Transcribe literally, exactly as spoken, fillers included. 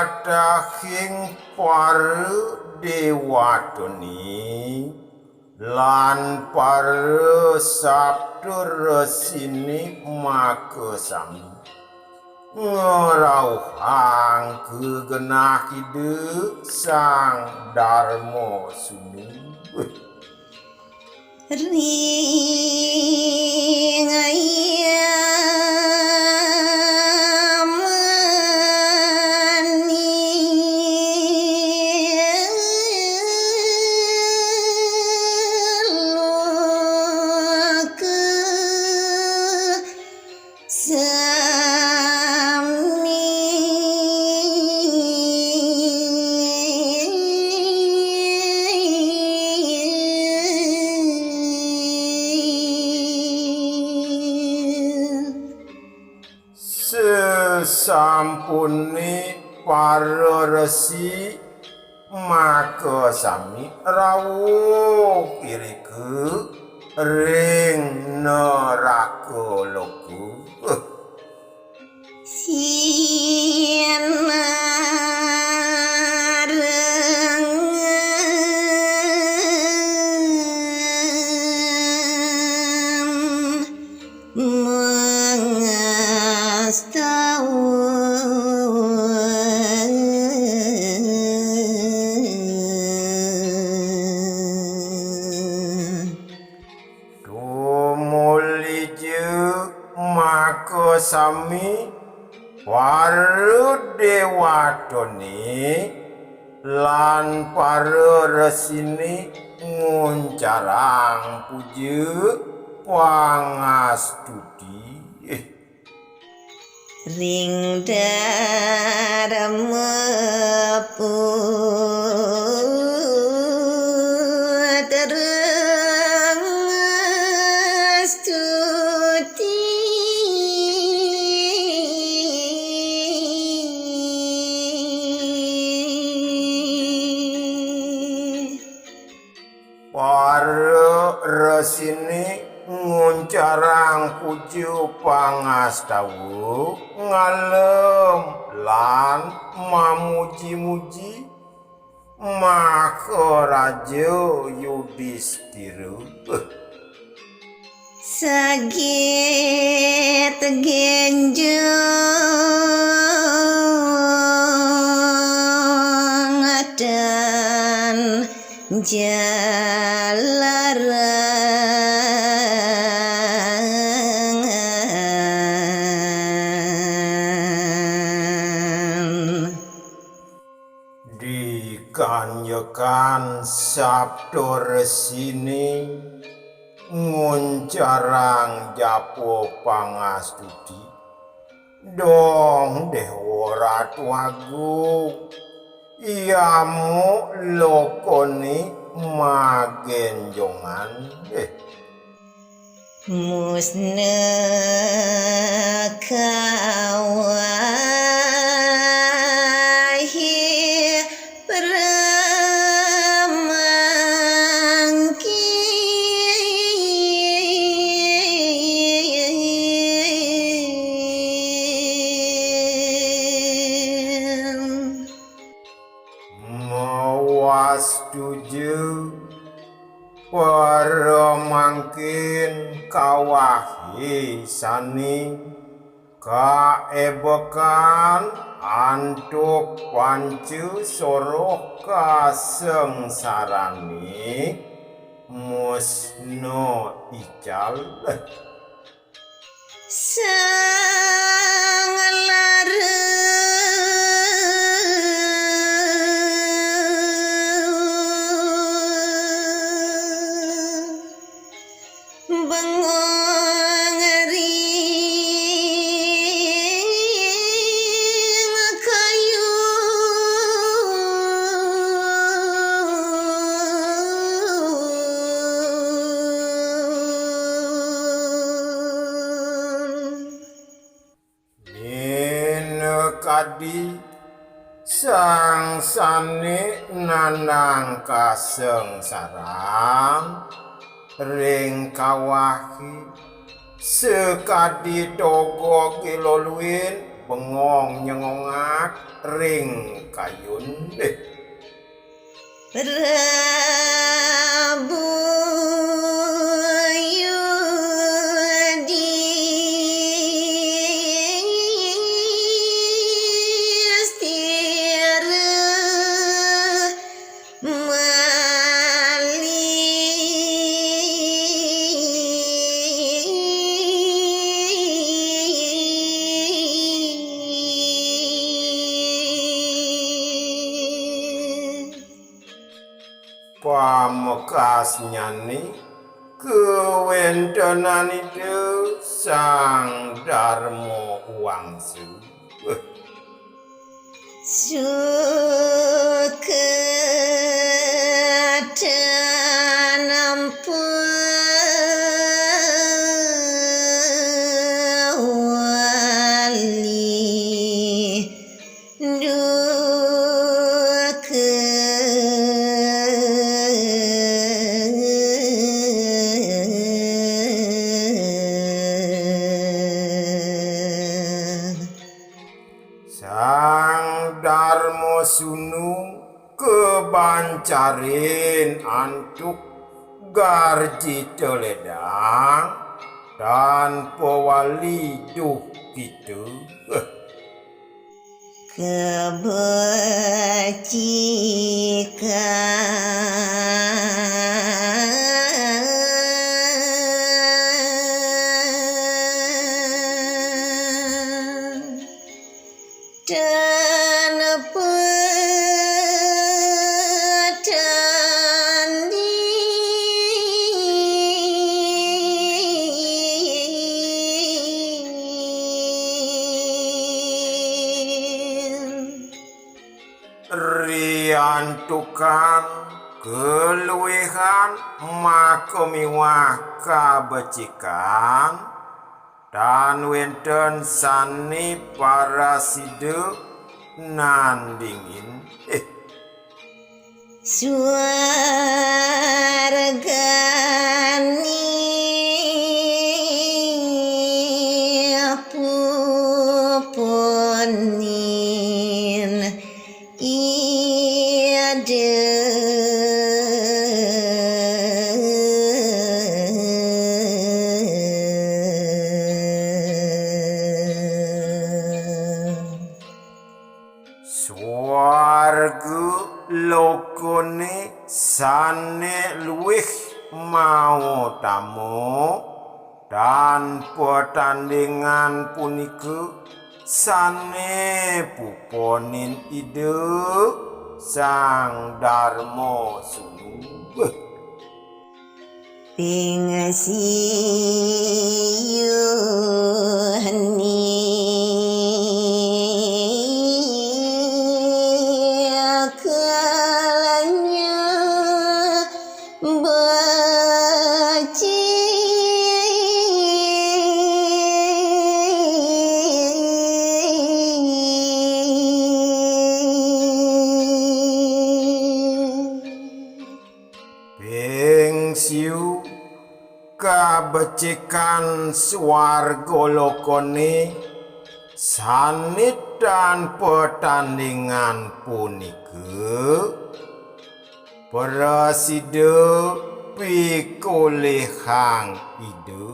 Katahing para dewatane lan para saptaresine makasami ngrauhang ka genah Ida Sang Darma Sunu. Ring ayam sami. Sasampune para resi makasami rauh irika ring neraka loka. Sian arengan mangastawa. Tumuli ja makasami para dewatane lan para resine nguncarang puja pangastuti. Ring Darma Putra Stuti. Para resine nguncarang puja pangastawa ngalem lan mamuji-muji Maharaja Yudistira. Saged genjong dan jalaran. Dikanjekan sapta resine nguncarang japa pangastuti. Dong Dewa Ratu Agung, yama lokane magenjongan. Musna kawahi pramangkin. Mawastu ja pramangkin kawahi sane kaebekan antuk panca soroh kasangsarane musna ical. Sang Lara bengong ring kayun. Minakadi sang sane nandang kasangsaran ring kawahi, sakadi togog i lolwin bengong nyengongak ring kayun. Pamekasnyané kawéntenan Ida Sang Darma Wangsa. Sang Darma Sunu kabancarin antuk garjita ledang, tan pawali duh kita. Riantukan kaluihan maka miwah kabecikan, tan wénten sané parasida nandingin. Swarga lokané sané luih mautama, tan patandingan punika sané puponin Ida Sang Darma Sunu. Ping siu, kabecikan swarga lokané sané tan patandingan punika prasida pikolihang Ida.